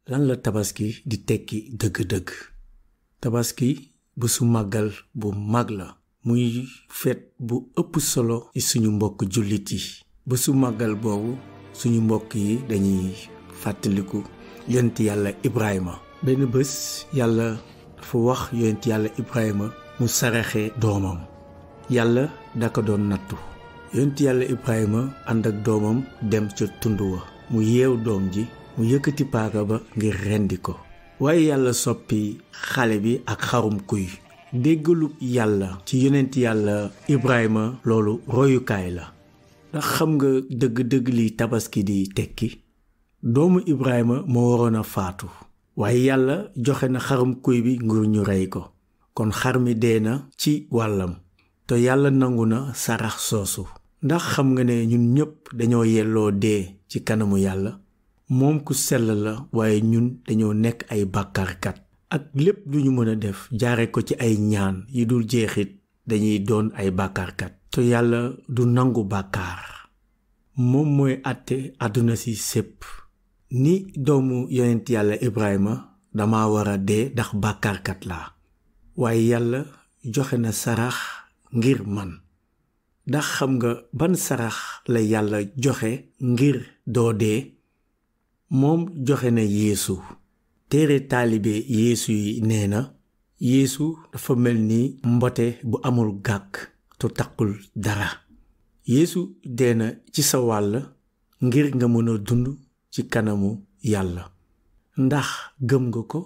lan la tabaski di tekki dëgg-dëgg. tabaski bésu màggal bu mag la muy feet bu ëpp solo ci suñu mbokk jullit yi. bésu màggal boobu suñu mbokk yi dañuy fàttaliku yonent yàlla Ibrahima. benn bés yàlla dafa wax yonent yàlla Ibrahima mu saraxe doomam. yàlla da ko doon nattu. yonent yàlla Ibrahima ànd ak doomam dem ca tund wa mu yeew doom ji mu yëkkati paaka ba ngir rendi ko. waaye yàlla soppi xale bi ak xarum kuy. déggalu yàlla ci yonent yàlla Ibrahima loolu royukaay la. ndax xam nga dëgg-dëgg li tabaski di tekki. doomu Ibrahima moo waroon a faatu. waaye yàlla joxe na xarum kuy bi ngir ñu rey ko. kon xar mi dee na ci wàllam. te yàlla nangu na sarax soosu. ndax xam nga ne ñun ñëpp dañoo yelloo dee ci kanamu yàlla. moom ku sell la waaye ñun dañoo nekk ay bàkkaarkat. ak lépp lu ñu mën a def jaare ko ci ay ñaan yi dul jeexit dañuy doon ay bàkkaarkat. te yàlla du nangu bàkkaar. moom mooy àtte àdduna si sépp. ni doomu yonent yàlla Ibrahima dama war a dee ndax bàkkaarkat laa. waaye yàlla joxe na sarax ngir man. ndax xam nga ban sarax la yàlla joxe ngir doo dee. moom joxe na yeesu. téere taalibe yeesu yi nee na yeesu dafa mel ni mbote bu amul gàkk te takkul dara. yeesu dee na ci sa wàll ngir nga mën a dund ci kanamu yàlla. ndax gëm nga ko.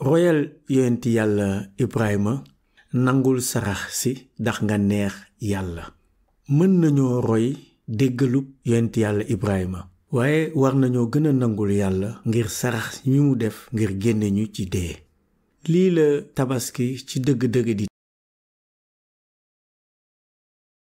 royal yonent yàlla Ibrahima nangul sarax si ndax nga neex yàlla. mën nañoo roy déggalub yonent yàlla Ibrahima. waaye war nañoo gën a nangul yàlla ngir sarax mi mu def ngir génne ñu ci dee. lii la tabaski ci dëgg-dëgg di